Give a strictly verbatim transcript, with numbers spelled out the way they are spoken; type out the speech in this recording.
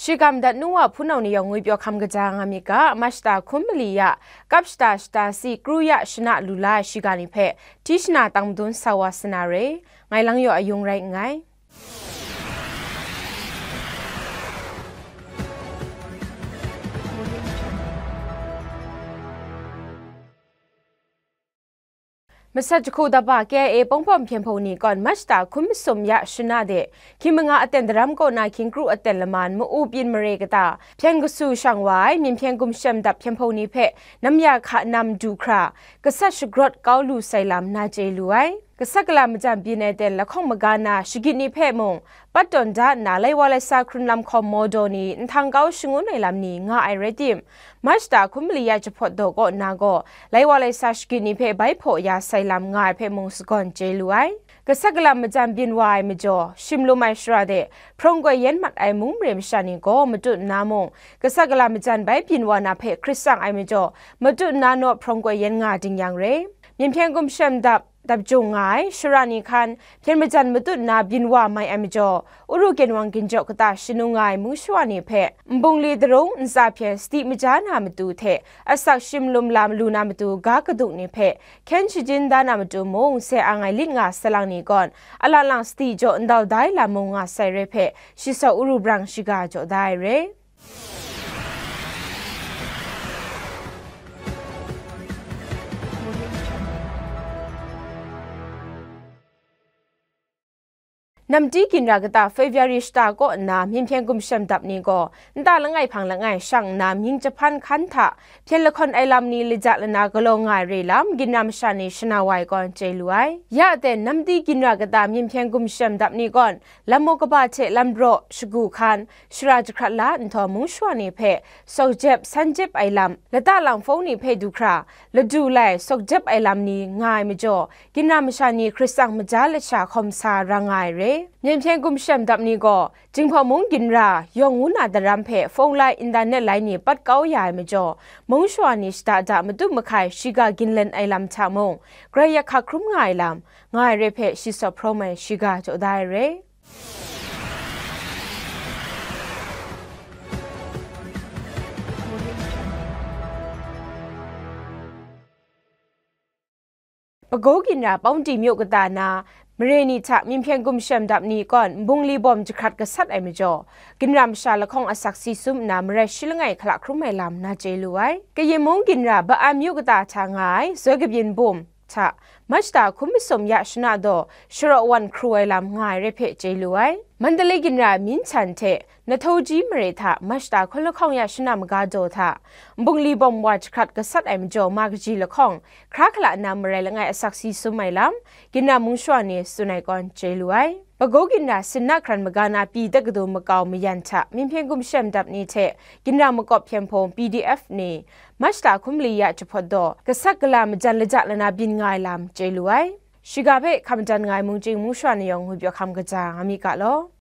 Shiga madat nu wa hpunau ni yawng ngwipyaw hkam kaja nga myit ga, Mashta hkum mali ya, kap shata shata si kru ya shana lu la ai shiga ni hpe, hti shana tang madun sa wa sa na re, ngai lang yaw ayung rai nngai. Masat jahku daba K I A Pawngpawm hpyen hpung ni kawn Mashta hkum masum ya shana de, hkying manga aten daram kaw na hkying kru aten laman ma-u byin mare kata hpyen kasu shang wa ai Myen Hpyen Gumshem Dap hpyen hpung ni hpe nam ya hka nam du hkra, gasat shagrawt kau lu sai lam na chye lu ai. Gasat gala majan byin ai ten lahkawng maga na shagit ni hpe mung, pat tawn da nna lai wa lai sa hkrun lam hkawm mawdaw ni nhtang kau shangun ai lam ni nga ai rai tim, Mashta hkum mali ya jahpawt daw kaw nna gaw, lai wa lai sa shagit ni hpe bai hpaw ya sai lam nga ai hpe mung sagawn chye lu ai. Gasat gala majan byin wa ai majaw, shim lum ai shara de, hprawng koi yen mat ai mung mare masha ni gaw matut nna mung, gasat gala majan bai byin wa na hpe hkrit tsang ai majaw, matut nna naw hprawng koi yen nga ding yang re. Myen Hpyen Gumshem Dap dap jung nga ai shara ni hkan hpyen majan matut na byin wa mai ai majaw, Uru Ginwang Ginjaw kata shanu nga ai mung shawa ni hpe nbungli darung ntsa hpyen sadi maja na matu hte asak shim lum lam lu na matu ga kaduk ni hpe hkyen shajin da na matu mung, se ang ai lit nga salang ni kawn alang lang sadi jaw ndau da ai lam mung nga sai re hpe, shi saw Uru brang shiga jaw da ai re. Namdi ginra kata February shata kaw nna Myen Hpyen Gumshem Dap ni gaw nta langai hpang langai shang nna mying jahpan hkan hta hpyen lahkawn ai lam ni laja lana galaw nga ai re lam ginra masha ni shana wa ai kawn chye lu ai. Ya ten Namdi ginra kata Myen Hpyen Gumshem Dap ni kawn lam maw kaba hte lam raw shagu hkan, shara jahkrat la nhtawm mung shawa ni hpe sawk jep san jep ai lam, lata lang fawng ni hpe du hkra, ladu lai sawk jep ai lam ni nga ai majaw, ginra masha ni hkrit tsang maja lasha hkawm sa ra nga ai re. Myen Hpyen Gumshem Dap ni gaw, Jinghpaw mung ginra, yawng ngu na daram hpe fawng lai, internet lai ni pat kau ya ai majaw, mung shawa ni shada da matu mahkai shiga ginlen ai lam hta mung, grai yak hka hkrum nga ai lam, nga ai re hpe shi saw hprawm ai shiga jaw da ai re. Pagaw ginra Paungti myu kata na mare ni hta Myen Hpyen Gumshem Dap ni kawn nbungli bawm jahkrat gasat ai majaw, ginra masha lahkawng asak si sum nna marai shi langai hkala hkrum ai lam na chye lu ai. Kayin mung ginra Ba-an myu kata hta nga ai zoi kabyin bum hta, Mashta hkum masum ya shana daw sharaw wan hkru ai lam nga ai re hpe chye lu ai. Mandalay ginra Minchan hte Nahtawji mare hta Mashta hkum lahkawng ya shana maga daw hta, nbungli bawm wa jahkrat gasat ai majaw ma kaji lahkawng, hkra hkala nna marai langai asak si sum ai lam, ginra mung shawa ni tsun ai kawn chye lu ai. Pagaw ginra sinna hkran maga na pyi takadu makau mayan hta Myen Hpyen Gumshem Dap ni hte ginra makawp hpyen hpung P D F ni, Mashta hkum mali ya jahpawt daw, gasat gala majan laja lana byin nga ai lam chye lu ai. Shiga hpe hkam madan nga ai mungchying mung shawa ni yawng ngwipyaw hkam kaja nga myit ga law.